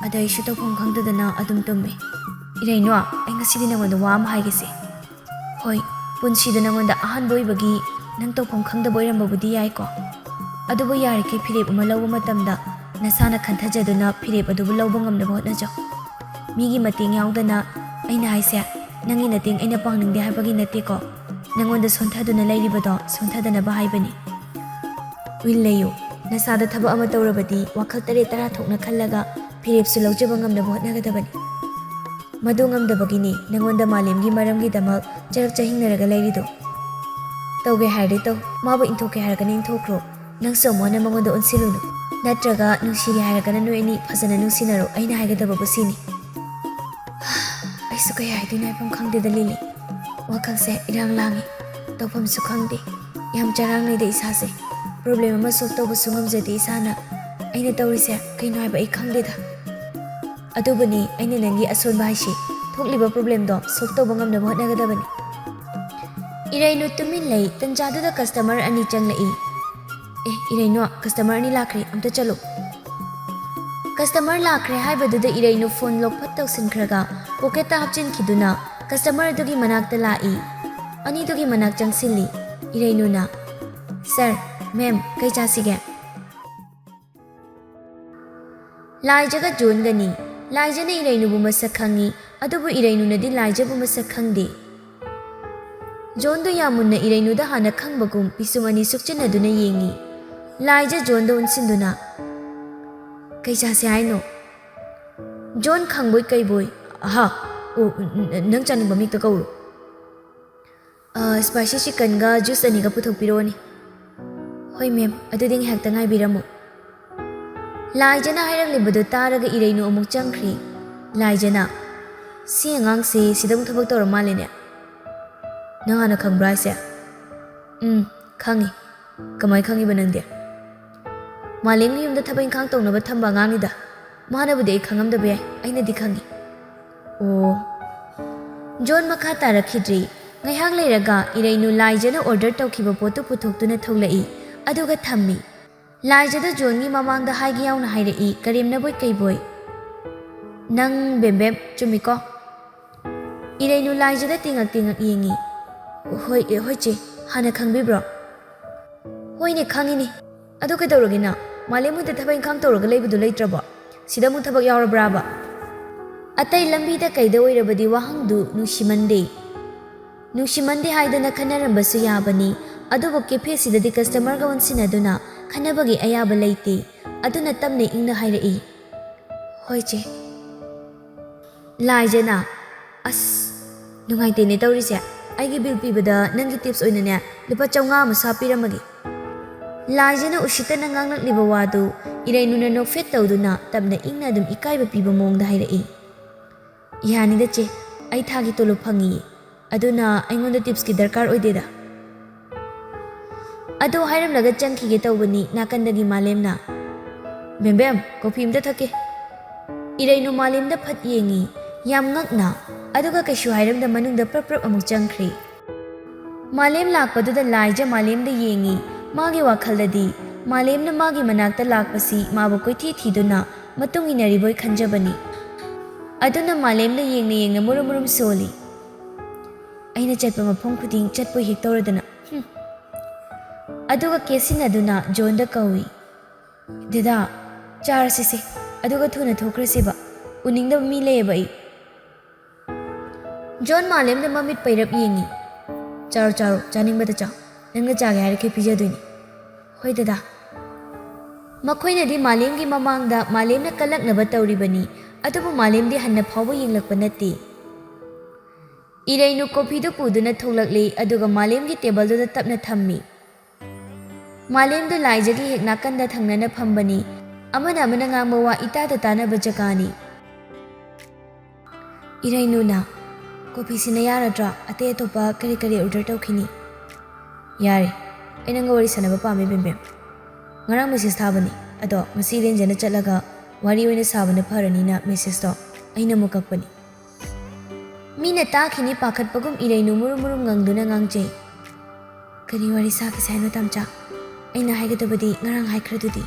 ꯑꯗ ꯑꯩꯁꯨ ꯇꯧꯐꯝ ꯈꯪꯗꯗꯅ ꯑꯗꯨꯝ ꯇꯨꯝꯃꯤ꯫ ꯏꯔꯩꯅꯨ, ꯑꯩ ꯉꯁꯤꯗꯤ ꯅꯪꯉꯣꯟꯗ ꯋꯥ ꯑꯃ ꯍꯥꯏꯒꯦꯁꯦ꯫ ꯍꯣꯏ, ꯄꯨꯟꯁꯤꯗ ꯅꯪꯉꯣꯟꯗ ꯑꯍꯥꯟꯕ ꯑꯣꯏꯕꯒꯤ ꯅꯪ ꯇꯧꯐꯝ ꯈꯪꯗꯕ ꯑꯣꯏꯔꯝꯕꯕꯨꯗꯤ ꯌꯥꯏꯀꯣ꯫ ꯑꯗꯨꯕꯨ ꯌꯥꯔꯤꯈꯩ ꯐꯤꯔꯦꯞ ꯑꯃ ꯂꯧꯕ ꯃꯇꯝꯗ ꯅꯁꯥꯅ ꯈꯟꯊꯖꯗꯨꯅ ꯐꯤꯔꯦꯞ ꯑꯗꯨꯕꯨ ꯂꯧꯕ ꯉꯝꯅꯕ ꯍꯣꯠꯅꯖꯧ꯫ ꯃꯤꯒꯤ ꯃꯇꯦꯡ ꯌꯥꯎꯗꯅ, ꯑꯩꯅ ꯍꯥꯏꯁꯦ, ꯅꯪꯒꯤ ꯃꯇꯦꯡ ꯑꯩꯅ ꯄꯥꯡꯅꯤꯡꯗꯦ ꯍꯥꯏꯕꯒꯤ ꯅꯠꯇꯦꯀꯣ꯫ ꯅꯪꯉꯣꯟꯗ ꯁꯣꯟꯊꯗꯨꯅ ꯂꯩꯔꯤꯕꯗꯣ ꯁꯣꯟꯊꯗꯅꯕ ꯍꯥꯏꯕꯅꯤ꯫ ꯋꯤꯜ ꯂꯩꯌꯨ꯫ ꯅꯁꯥꯗ ꯊꯕꯛ ꯑꯃ ꯇꯧꯔꯕꯗꯤ ꯋꯥꯈꯜ ꯇꯔꯦꯠ ꯇꯔꯥ ꯊꯣꯛꯅ ꯈꯜꯂꯒ ꯐꯤꯔꯦꯞꯁꯨ ꯂꯧꯖꯕ ꯉꯝꯅꯕ ꯍꯣꯠꯅꯒꯗꯕꯅꯤ꯫ ꯃꯗꯨ ꯉꯝꯗꯕꯒꯤꯅꯤ ꯅꯪꯉꯣꯟꯗ ꯃꯥꯂꯦꯝꯒꯤ ꯃꯔꯝꯒꯤꯗꯃꯛ ꯆꯔꯛ ꯆꯍꯤꯡꯅꯔꯒ ꯂꯩꯔꯤꯗꯣ꯫ ꯇꯧꯒꯦ ꯍꯥꯏꯔꯗꯤ ꯇꯧ, ꯃꯥꯕꯨ ꯏꯟꯊꯣꯛꯀꯦ ꯍꯥꯏꯔꯒꯅ ꯏꯟꯊꯣꯛꯈ꯭ꯔꯣ꯫ ꯅꯪꯁꯨ ꯑꯃꯨꯛ ꯍꯟꯅ ꯃꯉꯣꯟꯗ ꯑꯣꯟꯁꯤꯜꯂꯨꯅꯨ꯫ ꯅꯠꯇ꯭ꯔꯒ ꯅꯨꯡꯁꯤꯒꯦ ꯍꯥꯏꯔꯒꯅ ꯅꯣꯏ ꯑꯅꯤ ꯐꯖꯅ ꯅꯨꯡꯁꯤꯅꯔꯣ, ꯑꯩꯅ ꯍꯥꯏꯒꯗꯕꯕꯨ ꯁꯤꯅꯤ꯫ ꯑꯩꯁꯨ ꯀꯩ ꯍꯥꯏꯗꯣꯏꯅꯣ ꯍꯥꯏꯐꯝ ꯈꯪꯗꯦꯗ ꯂꯤꯂꯤ꯫ ꯋꯥꯈꯜꯁꯦ ꯏꯔꯥꯡ ꯂꯥꯡꯉꯤ, ꯇꯧꯐꯝꯁꯨ ꯈꯪꯗꯦ꯫ ꯌꯥꯝ ꯆꯔꯥꯡꯅꯩꯗ ꯏꯁꯥꯁꯦ꯫ ꯄ꯭ꯔꯣꯕ꯭ꯂꯦꯝ ꯑꯃ ꯁꯣꯜꯕ ꯇꯧꯕꯁꯨ ꯉꯝꯖꯗꯦ ꯏꯁꯥꯅ꯫ ꯑꯩꯅ ꯇꯧꯔꯤꯁꯦ ꯀꯩꯅꯣ ꯍꯥꯏꯕ ꯑꯩ ꯈꯪꯗꯦꯗ꯫ ꯑꯗꯨꯕꯨꯅꯤ ꯑꯩꯅ ꯅꯪꯒꯤ ꯑꯁꯣꯟꯕ ꯍꯥꯏꯁꯤ꯫ ꯊꯣꯛꯂꯤꯕ ꯄ꯭ꯔꯣꯕ꯭ꯂꯦꯝꯗꯣ ꯁꯣꯜꯕ ꯇꯧꯕ ꯉꯝꯅꯕ ꯍꯣꯠꯅꯒꯗꯕꯅꯤ꯫ ꯏꯔꯩꯅꯨ ꯇꯨꯃꯤꯟ ꯂꯩ꯫ ꯇꯟꯖꯥꯗꯨꯗ ꯀꯁꯇꯃꯔ ꯑꯅꯤ ꯆꯪꯂꯛꯏ꯫ ꯑꯦ, ꯏꯔꯩꯅꯨ, ꯀꯁꯇꯃꯔ ꯑꯅꯤ ꯂꯥꯛꯈ꯭ꯔꯦ, ꯑꯝꯇ ꯆꯠꯂꯨ꯫ ꯀꯁꯇꯃꯔ ꯂꯥꯛꯈ꯭ꯔꯦ ꯍꯥꯏꯕꯗꯨꯗ ꯏꯔꯩꯅꯨ ꯐꯣꯟ ꯂꯣꯛ ꯐꯠ ꯇꯧꯁꯤꯟꯈ꯭ꯔꯒ ꯄꯣꯀꯦꯠꯇ ꯍꯥꯞꯆꯤꯟꯈꯤꯗꯨꯅ ꯀꯁꯇꯃꯔ ꯑꯗꯨꯒꯤ ꯃꯅꯥꯛꯇ ꯂꯥꯛꯏ꯫ ꯑꯅꯤꯗꯨꯒꯤ ꯃꯅꯥꯛ ꯆꯪꯁꯤꯜꯂꯤ꯫ ꯏꯔꯩꯅꯨꯅ, "ꯁꯔ, ꯃꯦꯝ, ꯀꯩ ꯆꯥꯁꯤꯒꯦ?" ꯂꯥꯏꯖꯒ ꯖꯣꯟꯒꯅꯤ꯫ ꯂꯥꯏꯖꯅ ꯏꯔꯩꯅꯨꯕꯨ ꯃꯁꯛ ꯈꯪꯏ, ꯑꯗꯨꯕꯨ ꯏꯔꯩꯅꯨꯅꯗꯤ ꯂꯥꯏꯖꯕꯨ ꯃꯁꯛ ꯈꯪꯗꯦ꯫ ꯖꯣꯟꯗꯣ ꯌꯥꯝ ꯃꯨꯟꯅ ꯏꯔꯩꯅꯨꯗ ꯍꯥꯟꯅ ꯈꯪꯕꯒꯨꯝ ꯄꯤꯁꯨꯝ ꯑꯅꯤ ꯁꯨꯛꯆꯤꯟꯅꯗꯨꯅ ꯌꯦꯡꯏ꯫ ꯂꯥꯏꯖ ꯖꯣꯟꯗ ꯑꯣꯟꯁꯤꯟꯗꯨꯅ, "ꯀꯩ ꯆꯥꯁꯦ ꯍꯥꯏꯅꯣ?" ꯖꯣꯟ ꯈꯪꯕꯣꯏ ꯀꯩꯕꯣꯏ, "ꯑꯍꯥ, ꯑꯣ, ꯅ-, ꯅꯪ ꯆꯥꯅꯤꯡꯕ ꯑꯃ ꯍꯦꯛꯇ ꯀꯧꯔꯣ꯫ ꯑ, spicy chickenꯒ juice ꯑꯅꯤꯒ ꯄꯨꯊꯣꯛꯄꯤꯔꯛꯑꯣꯅꯦ꯫" "ꯍꯣꯏ ꯃꯦꯝ, ꯑꯗꯨꯗꯤ ꯉꯥꯏꯍꯥꯛꯇ ꯉꯥꯏꯕꯤꯔꯝꯃꯨ꯫" ꯂꯥꯏꯖꯅ ꯍꯥꯏꯔꯛꯂꯤꯕꯗꯨ ꯇꯥꯔꯒ ꯏꯔꯩꯅꯨ ꯑꯃꯨꯛ ꯆꯪꯈ꯭ꯔꯤ꯫ ꯂꯥꯏꯖꯅ, "ꯁꯤ ꯑꯉꯥꯡꯁꯦ ꯁꯤꯗ ꯑꯃꯨꯛ ꯊꯕꯛ ꯇꯧꯔ ꯃꯥꯜꯂꯦꯅꯦ꯫ ꯅꯪ ꯍꯥꯟꯅ ꯈꯪꯕ꯭ꯔꯥ ꯍꯥꯏꯁꯦ?" "ꯎꯝ, ꯈꯪꯉꯤ꯫ ꯀꯃꯥꯏ ꯈꯪꯉꯤꯕ ꯅꯪꯗꯤ?" "ꯃꯥꯂꯦꯝꯒꯤ ꯌꯨꯝꯗ ꯊꯕꯛ ꯏꯪꯈꯥꯡ ꯇꯧꯅꯕ ꯊꯝꯕ ꯑꯉꯥꯡꯅꯤꯗ꯫ ꯃꯥꯅꯕꯨꯗꯤ ꯑꯩ ꯈꯪꯉꯝꯗꯕ ꯌꯥꯏ, ꯑꯩꯅꯗꯤ ꯈꯪꯉꯤ꯫" "ꯑꯣ꯫" ꯖꯣꯟ ꯃꯈꯥ ꯇꯥꯔꯛꯈꯤꯗ꯭ꯔꯤ꯫ ꯉꯥꯏꯍꯥꯛ ꯂꯩꯔꯒ ꯏꯔꯩꯅꯨ ꯂꯥꯏꯖꯅ order ꯇꯧꯈꯤꯕ ꯄꯣꯠꯇꯨ ꯄꯨꯊꯣꯛꯇꯨꯅ ꯊꯣꯛꯂꯛꯏ, ꯑꯗꯨꯒ ꯊꯝꯃꯤ꯫ ꯂꯥꯏꯖꯗ ꯖꯣꯟꯒꯤ ꯃꯃꯥꯡꯗ ꯍꯥꯏꯒꯦ ꯌꯥꯎꯅ ꯍꯥꯏꯔꯛꯏ, ꯀꯔꯦꯝꯅꯕꯣꯏ ꯀꯩꯕꯣꯏ, "ꯅꯪ ꯕꯦꯝꯕꯦꯝ ꯆꯨꯝꯃꯤꯀꯣ?" ꯏꯔꯩꯅꯨ ꯂꯥꯏꯖꯗ ꯇꯤꯉꯛ ꯇꯤꯉꯛ ꯌꯦꯡꯉꯤ꯫ "ꯍꯣꯏ, ꯍꯣꯏ ꯆꯦ, ꯍꯥꯟꯅ ꯈꯪꯕꯤꯕ꯭ꯔꯣ?" "ꯍꯣꯏꯅꯦ, ꯈꯪꯉꯤꯅꯦ꯫ ꯑꯗꯨ ꯀꯩꯗꯧꯔꯒꯦ ꯅꯪ? ꯃꯥꯂꯦꯝ ꯍꯣꯏꯗ ꯊꯕꯛ ꯏꯪꯈꯥꯡ ꯇꯧꯔꯒ ꯂꯩꯕꯗꯨ ꯂꯩꯇ꯭ꯔꯕꯣ? ꯁꯤꯗ ꯑꯃꯨꯛ ꯊꯕꯛ ꯌꯥꯎꯔꯕ꯭ꯔꯥꯕ?" ꯑꯇꯩ ꯂꯝꯕꯤꯗ ꯀꯩꯗ ꯑꯣꯏꯔꯕꯗꯤ ꯋꯥꯍꯪꯗꯨ ꯅꯨꯡꯁꯤꯃꯟꯗꯦ꯫ ꯅꯨꯡꯁꯤꯃꯟꯗꯦ ꯍꯥꯏꯗꯅ ꯈꯟꯅꯔꯝꯕꯁꯨ ꯌꯥꯕꯅꯤ, ꯑꯗꯨꯕꯨ cafe ꯁꯤꯗꯗꯤ customer ꯒ ꯑꯣꯟꯁꯤꯟꯅꯗꯨꯅ ꯈꯟꯅꯕꯒꯤ ꯑꯌꯥꯕ ꯂꯩꯇꯦ꯫ ꯑꯗꯨꯅ ꯇꯞꯅ ꯏꯪꯅ ꯍꯥꯏꯔꯛꯏ, "ꯍꯣꯏ ꯆꯦ꯫" ꯂꯥꯏꯖꯅ, "ꯑꯁ, ꯅꯨꯡꯉꯥꯏꯇꯦꯅꯦ ꯇꯧꯔꯤꯁꯦ꯫ ꯑꯩꯒꯤ bill ꯄꯤꯕꯗ ꯅꯪꯒꯤ tips ꯑꯣꯏꯅꯅꯦ ꯂꯨꯄꯥ ꯆꯥꯝꯃꯉꯥ ꯑꯃꯁꯨ ꯍꯥꯞꯄꯤꯔꯝꯃꯒꯦ꯫" ꯂꯥꯏꯖꯅ ꯎꯁꯤꯠꯇꯅ ꯉꯥꯡꯂꯛꯂꯤꯕ ꯋꯥꯗꯨ ꯏꯔꯩꯅꯨꯅ ꯅꯣꯛꯐꯦꯠ ꯇꯧꯗꯨꯅ ꯇꯞꯅ ꯏꯪꯅ ꯑꯗꯨꯝ ꯏꯀꯥꯏꯕ ꯄꯤꯕ ꯃꯑꯣꯡꯗ ꯍꯥꯏꯔꯛꯏ, "ꯌꯥꯅꯤꯗ ꯆꯦ, ꯑꯩ ꯊꯥꯒꯤ ꯇꯣꯂꯣꯞ ꯐꯪꯉꯤꯌꯦ꯫ ꯑꯗꯨꯅ ꯑꯩꯉꯣꯟꯗ tips ꯀꯤ ꯗꯔꯀꯥꯔ ꯑꯣꯏꯗꯦꯗ꯫" ꯑꯗꯨ ꯍꯥꯏꯔꯝꯂꯒ ꯆꯪꯈꯤꯒꯦ ꯇꯧꯕꯅꯤ, ꯅꯥꯀꯟꯗꯒꯤ ꯃꯥꯂꯦꯝꯅ, "ꯕꯦꯝꯕꯦꯝ, coffee ꯑꯝꯇ ꯊꯛꯀꯦ꯫" ꯏꯔꯩꯅꯨ ꯃꯥꯂꯦꯝꯗ ꯐꯠ ꯌꯦꯡꯉꯤ, ꯌꯥꯝ ꯉꯛꯅ, ꯑꯗꯨꯒ ꯀꯩꯁꯨ ꯍꯥꯏꯔꯝꯗ ꯃꯅꯨꯡꯗ ꯄ꯭ꯔꯞ ꯄ꯭ꯔꯞ ꯑꯃꯨꯛ ꯆꯪꯈ꯭ꯔꯤ꯫ ꯃꯥꯂꯦꯝ ꯂꯥꯛꯄꯗꯨꯗ ꯂꯥꯏꯖ ꯃꯥꯂꯦꯝꯗ ꯌꯦꯡꯉꯤ꯫ ꯃꯥꯒꯤ ꯋꯥꯈꯜꯗꯗꯤ ꯃꯥꯂꯦꯝꯅ ꯃꯥꯒꯤ ꯃꯅꯥꯛꯇ ꯂꯥꯛꯄꯁꯤ ꯃꯥꯕꯨ ꯀꯣꯏꯊꯤ ꯊꯤꯗꯨꯅ ꯃꯇꯨꯡ ꯏꯟꯅꯔꯤꯕꯣꯏ ꯈꯟꯖꯕꯅꯤ꯫ ꯑꯗꯨꯅ ꯃꯥꯂꯦꯝꯗ ꯌꯦꯡꯅ ꯌꯦꯡꯅ ꯃꯨꯔꯨꯝ ꯃꯨꯔꯨꯝ ꯁꯣꯜꯂꯤ꯫ ꯑꯩꯅ ꯆꯠꯄ ꯃꯐꯝ ꯈꯨꯗꯤꯡ ꯆꯠꯄꯣꯏ ꯍꯦꯛ ꯇꯧꯔꯗꯅ꯫ ꯍꯨꯝ꯫ ꯑꯗꯨꯒ ꯀꯦꯁꯤꯟꯅꯗꯨꯅ ꯖꯣꯟꯗ ꯀꯧꯏ, "ꯗꯦꯗꯥ, ꯆꯥꯔꯁꯤꯁꯦ, ꯑꯗꯨꯒ ꯊꯨꯅ ꯊꯣꯛꯈ꯭ꯔꯁꯤꯕ, ꯎꯅꯤꯡꯗꯕ ꯃꯤ ꯂꯩꯌꯦꯕ ꯑꯩ꯫" ꯖꯣꯟ ꯃꯥꯂꯦꯝꯗ ꯃꯃꯤꯠ ꯄꯩꯔꯞ ꯌꯦꯡꯏ꯫ "ꯆꯥꯔꯣ, ꯆꯥꯔꯣ, ꯆꯥꯅꯤꯡꯕꯗ ꯆꯥꯎ꯫ ꯅꯪꯅ ꯆꯥꯒꯦ ꯍꯥꯏꯔꯤꯈꯩ ꯄꯤꯖꯗꯣꯏꯅꯤ꯫" "ꯍꯣꯏ ꯗꯗꯥ꯫" ꯃꯈꯣꯏꯅꯗꯤ ꯃꯥꯂꯦꯝꯒꯤ ꯃꯃꯥꯡꯗ ꯃꯥꯂꯦꯝꯅ ꯀꯜꯂꯛꯅꯕ ꯇꯧꯔꯤꯕꯅꯤ, ꯑꯗꯨꯕꯨ ꯃꯥꯂꯦꯝꯗꯤ ꯍꯟꯅ ꯐꯥꯎꯕ ꯌꯦꯡꯂꯛꯄ ꯅꯠꯇꯦ꯫ ꯏꯔꯩꯅꯨ ꯀꯣꯐꯤꯗꯨ ꯄꯨꯗꯨꯅ ꯊꯣꯛꯂꯛꯂꯤ, ꯑꯗꯨꯒ ꯃꯥꯂꯦꯝꯒꯤ ꯇꯦꯕꯜꯗꯨꯗ ꯇꯞꯅ ꯊꯝꯃꯤ꯫ ꯃꯥꯂꯦꯝꯗꯨ ꯂꯥꯏꯖꯒꯤ ꯍꯦꯛ ꯅꯥꯀꯟꯗ ꯊꯪꯅꯅ ꯐꯝꯕꯅꯤ꯫ ꯑꯃꯅ ꯑꯃꯅ ꯉꯥꯡꯕ ꯋꯥ ꯏꯇꯥꯗ ꯇꯥꯅꯕ ꯖꯒꯥꯅꯤ꯫ ꯏꯔꯩꯅꯨꯅ, "ꯀꯣꯐꯤꯁꯤꯅ ꯌꯥꯔꯗ꯭ꯔꯥ? ꯑꯇꯩ ꯑꯇꯣꯞꯄ ꯀꯔꯤ ꯀꯔꯤ ꯑꯣꯔꯗꯔ ꯇꯧꯈꯤꯅꯤ?" "ꯌꯥꯔꯦ꯫ ꯑꯩ ꯅꯪꯒ ꯋꯥꯔꯤ ꯁꯥꯟꯅꯕ ꯄꯥꯝꯃꯦ, ꯕꯦꯝꯕꯦꯝ꯫ ꯉꯔꯥꯡ ꯃꯦꯁꯦꯖ ꯊꯥꯕꯅꯤ, ꯑꯗꯣ ꯉꯁꯤ ꯏꯔꯦꯟꯖꯅ ꯆꯠꯂꯒ ꯋꯥꯔꯤ ꯑꯣꯏꯅ ꯁꯥꯕꯅ ꯐꯔꯅꯤꯅ ꯃꯦꯁꯦꯖꯇꯣ ꯑꯩꯅ ꯑꯃꯨꯛ ꯀꯛꯄꯅꯤ꯫" ꯃꯤꯅ ꯇꯥꯈꯤꯅꯤ ꯄꯥꯈꯠꯄꯒꯨꯝ ꯏꯔꯩꯅꯨ ꯃꯨꯔꯨꯝ ꯃꯨꯔꯨꯝ ꯉꯪꯗꯨꯅ ꯉꯥꯡꯖꯩ꯫ "ꯀꯔꯤ ꯋꯥꯔꯤ ꯁꯥꯈꯤꯁꯦ ꯍꯥꯏꯅꯣ, ꯇꯥꯝꯆꯥ? ꯑꯩꯅ ꯍꯥꯏꯒꯗꯕꯗꯤ ꯉꯔꯥꯡ ꯍꯥꯏꯈ꯭ꯔꯗꯨꯗꯤ?"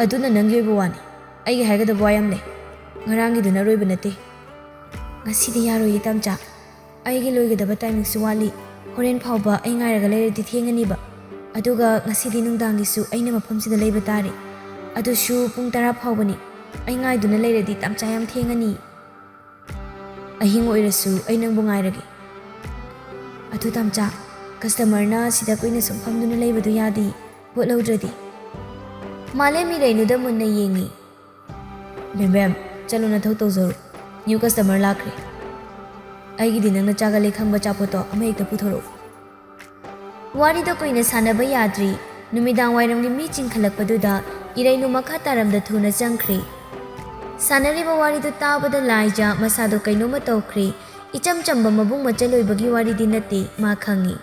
"ꯑꯗꯨꯅ ꯅꯪꯒꯤ ꯑꯣꯏꯕ ꯋꯥꯅꯤ꯫ ꯑꯩꯒꯤ ꯍꯥꯏꯒꯗꯕ ꯋꯥ ꯌꯥꯝ ꯂꯩ꯫ ꯉꯔꯥꯡꯒꯤꯗꯨꯅ ꯑꯔꯣꯏꯕ ꯅꯠꯇꯦ꯫" "ꯉꯁꯤꯗꯤ ꯌꯥꯔꯣꯏꯌꯦ, ꯇꯥꯝꯆꯥ꯫ ꯑꯩꯒꯤ ꯂꯣꯏꯒꯗꯕ ꯇꯥꯏꯃꯤꯡꯁꯨ ꯋꯥꯠꯂꯤ꯫ ꯍꯣꯔꯦꯟ ꯐꯥꯎꯕ ꯑꯩ ꯉꯥꯏꯔꯒ ꯂꯩꯔꯗꯤ ꯊꯦꯡꯉꯅꯤꯕ꯫ ꯑꯗꯨꯒ ꯉꯁꯤꯗꯤ ꯅꯨꯡꯗꯥꯡꯒꯤꯁꯨ ꯑꯩꯅ ꯃꯐꯝꯁꯤꯗ ꯂꯩꯕ ꯇꯥꯔꯦ꯫ ꯑꯗꯨꯁꯨ ꯄꯨꯡ ꯇꯔꯥ ꯐꯥꯎꯕꯅꯤ꯫ ꯑꯩ ꯉꯥꯏꯗꯨꯅ ꯂꯩꯔꯗꯤ ꯇꯥꯝꯆꯥ ꯌꯥꯝ ꯊꯦꯡꯉꯅꯤ꯫ ꯑꯍꯤꯡ ꯑꯣꯏꯔꯁꯨ ꯑꯩ ꯅꯪꯕꯨ ꯉꯥꯏꯔꯒꯦ꯫" "ꯑꯗꯨ ꯇꯥꯝꯆꯥ, ꯀꯁꯇꯃꯔꯅ ꯁꯤꯗ ꯀꯨꯏꯅ ꯁꯨꯝ ꯐꯝꯗꯨꯅ ꯂꯩꯕꯗꯨ ꯌꯥꯗꯦ, ꯄꯣꯠ ꯂꯧꯗ꯭ꯔꯗꯤ꯫" ꯃꯥꯂꯦꯝ ꯏꯔꯩꯅꯨꯗ ꯃꯨꯟꯅ ꯌꯦꯡꯉꯤ꯫ "ꯕꯦꯝꯕꯦꯝ, ꯆꯠꯂꯣ, ꯅꯊꯧ ꯇꯧꯖꯔꯣ꯫ ꯅ꯭ꯌꯨ ꯀꯁꯇꯃꯔ ꯂꯥꯛꯈ꯭ꯔꯦ꯫ ꯑꯩꯒꯤꯗꯤ ꯅꯪꯅ ꯆꯥꯒꯜꯂꯦ ꯈꯪꯕ ꯑꯆꯥꯄꯣꯠꯇꯣ ꯑꯃ ꯍꯦꯛꯇ ꯄꯨꯊꯣꯔꯛꯎ꯫" ꯋꯥꯔꯤꯗꯣ ꯀꯨꯏꯅ ꯁꯥꯟꯅꯕ ꯌꯥꯗ꯭ꯔꯤ꯫ ꯅꯨꯃꯤꯗꯥꯡ ꯋꯥꯏꯔꯝꯒꯤ ꯃꯤ ꯆꯤꯡꯈꯠꯂꯛꯄꯗꯨꯗ ꯏꯔꯩꯅꯨ ꯃꯈꯥ ꯇꯥꯔꯝꯗ ꯊꯨꯅ ꯆꯪꯈ꯭ꯔꯦ꯫ ꯁꯥꯟꯅꯔꯤꯕ ꯋꯥꯔꯤꯗꯨ ꯇꯥꯕꯗ ꯂꯥꯏꯖ ꯃꯁꯥꯗꯣ ꯀꯩꯅꯣꯝꯃ ꯇꯧꯈ꯭ꯔꯦ꯫ ꯏꯆꯝ ꯆꯝꯕ ꯃꯕꯨꯡ ꯃꯆꯜ ꯑꯣꯏꯕꯒꯤ ꯋꯥꯔꯤꯗꯤ ꯅꯠꯇꯦ, ꯃꯥ ꯈꯪꯏ꯫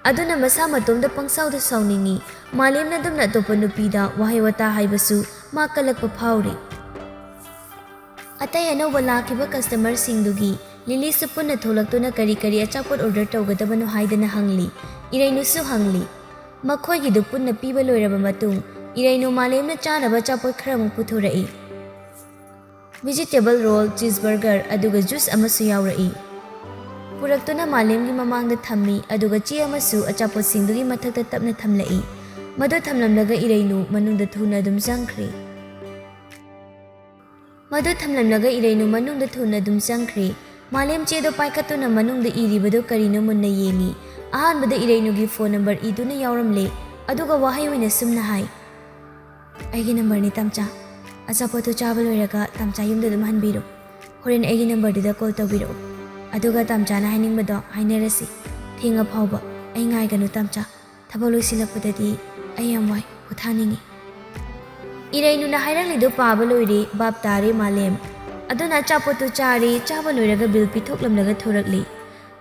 ꯑꯗꯨꯅ ꯃꯁꯥ ꯃꯇꯣꯝꯗ ꯄꯪꯁꯥꯎꯗ ꯁꯥꯎꯅꯤꯡꯏ꯫ ꯃꯥꯂꯦꯝꯅ ꯑꯗꯨꯝꯅ ꯑꯇꯣꯞꯄ ꯅꯨꯄꯤꯗ ꯋꯥꯍꯩ ꯋꯥꯇꯥ ꯍꯥꯏꯕꯁꯨ ꯃꯥ ꯀꯜꯂꯛꯄ ꯐꯥꯎꯔꯤ꯫ ꯑꯇꯩ ꯑꯅꯧꯕ ꯂꯥꯛꯈꯤꯕ ꯀꯁꯇꯃꯔꯁꯤꯡꯗꯨꯒꯤ ꯂꯤꯂꯤꯁꯨ ꯄꯨꯟꯅ ꯊꯣꯛꯂꯛꯇꯨꯅ ꯀꯔꯤ ꯀꯔꯤ ꯑꯆꯥꯄꯣꯠ ꯑꯣꯔꯗꯔ ꯇꯧꯒꯗꯕꯅꯣ ꯍꯥꯏꯗꯅ ꯍꯪꯂꯤ꯫ ꯏꯔꯩꯅꯨꯁꯨ ꯍꯪꯂꯤ꯫ ꯃꯈꯣꯏꯒꯤꯗꯨ ꯄꯨꯟꯅ ꯄꯤꯕ ꯂꯣꯏꯔꯕ ꯃꯇꯨꯡ, ꯏꯔꯩꯅꯨ ꯃꯥꯂꯦꯝꯅ ꯆꯥꯅꯕ ꯑꯆꯥꯄꯣꯠ ꯈꯔꯃꯨꯛ ꯄꯨꯊꯣꯔꯛꯏ꯫ ꯚꯤꯖꯤꯇꯦꯕꯜ ꯔꯣꯜ, ꯆꯤꯖ ꯕꯔꯒꯔ, ꯑꯗꯨꯒ ꯖꯨꯁ ꯑꯃꯁꯨ ꯌꯥꯎꯔꯛꯏ꯫ ꯄꯨꯔꯛꯇꯨꯅ ꯃꯥꯂꯦꯝꯒꯤ ꯃꯃꯥꯡꯗ ꯊꯝꯃꯤ, ꯑꯗꯨꯒ ꯆꯦ ꯑꯃꯁꯨ ꯑꯆꯥꯄꯣꯠꯁꯤꯡꯗꯨꯒꯤ ꯃꯊꯛꯇ ꯇꯞꯅ ꯊꯝꯂꯛꯏ꯫ ꯃꯗꯨ ꯊꯝꯂꯝꯂꯒ ꯏꯔꯩꯅꯨ ꯃꯅꯨꯡꯗ ꯊꯨꯅ ꯑꯗꯨꯝ ꯆꯪꯈ꯭ꯔꯦ꯫ ꯃꯗꯨ ꯊꯝꯂꯝꯂꯒ ꯏꯔꯩꯅꯨ ꯃꯅꯨꯡꯗ ꯊꯨꯅ ꯑꯗꯨꯝ ꯆꯪꯈ꯭ꯔꯦ꯫ ꯃꯥꯂꯦꯝ ꯆꯦꯗꯣ ꯄꯥꯏꯈꯠꯇꯨꯅ ꯃꯅꯨꯡꯗ ꯏꯔꯤꯕꯗꯨ ꯀꯔꯤꯅꯣ ꯃꯨꯟꯅ ꯌꯦꯡꯉꯤ꯫ ꯑꯍꯥꯟꯕꯗ ꯏꯔꯩꯅꯨꯒꯤ ꯐꯣꯟ ꯅꯝꯕꯔ ꯏꯗꯨꯅ ꯌꯥꯎꯔꯝꯂꯦ, ꯑꯗꯨꯒ ꯋꯥꯍꯩ ꯑꯣꯏꯅ ꯁꯨꯝꯅ ꯍꯥꯏ, "ꯑꯩꯒꯤ ꯅꯝꯕꯔꯅꯤ ꯇꯥꯝꯆꯥ꯫ ꯑꯆꯥꯄꯣꯠꯇꯨ ꯆꯥꯕ ꯂꯣꯏꯔꯒ ꯇꯥꯝꯆꯥ ꯌꯨꯝꯗ ꯑꯗꯨꯝ ꯍꯟꯕꯤꯔꯣ꯫ ꯍꯣꯔꯦꯟ ꯑꯩꯒꯤ ꯅꯝꯕꯔꯗꯨꯗ ꯀꯣꯜ ꯇꯧꯕꯤꯔꯛꯎ꯫ ꯑꯗꯨꯒ ꯇꯥꯝꯆꯥꯅ ꯍꯥꯏꯅꯤꯡꯕꯗꯣ ꯍꯥꯏꯅꯔꯁꯤ꯫ ꯊꯦꯡꯉ ꯐꯥꯎꯕ ꯑꯩ ꯉꯥꯏꯒꯅꯨ ꯇꯥꯝꯆꯥ꯫ ꯊꯕꯛ ꯂꯣꯏꯁꯤꯜꯂꯛꯄꯗꯗꯤ ꯑꯩ ꯌꯥꯝ ꯋꯥꯏ, ꯄꯣꯊꯥꯅꯤꯡꯉꯤ꯫" ꯏꯔꯩꯅꯨꯅ ꯍꯥꯏꯔꯛꯂꯤꯗꯨ ꯄꯥꯕ ꯂꯣꯏꯔꯦ, ꯚꯥꯞ ꯇꯥꯔꯦ ꯃꯥꯂꯦꯝ꯫ ꯑꯗꯨꯅ ꯑꯆꯥꯄꯣꯠꯇꯨ ꯆꯥꯔꯦ, ꯆꯥꯕ ꯂꯣꯏꯔꯒ ꯕꯤꯜ ꯄꯤꯊꯣꯛꯂꯝꯂꯒ ꯊꯣꯔꯛꯂꯤ꯫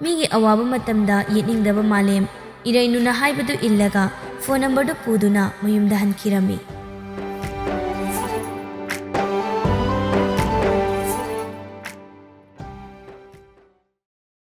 ꯃꯤꯒꯤ ꯑꯋꯥꯕ ꯃꯇꯝꯗ ꯌꯦꯠꯅꯤꯡꯗꯕ ꯃꯥꯂꯦꯝ, ꯏꯔꯩꯅꯨꯅ ꯍꯥꯏꯕꯗꯨ ꯏꯜꯂꯒ ꯐꯣꯟ ꯅꯝꯕꯔꯗꯨ ꯄꯨꯗꯨꯅ ꯃꯌꯨꯝꯗ ꯍꯟꯈꯤꯔꯝꯃꯤ꯫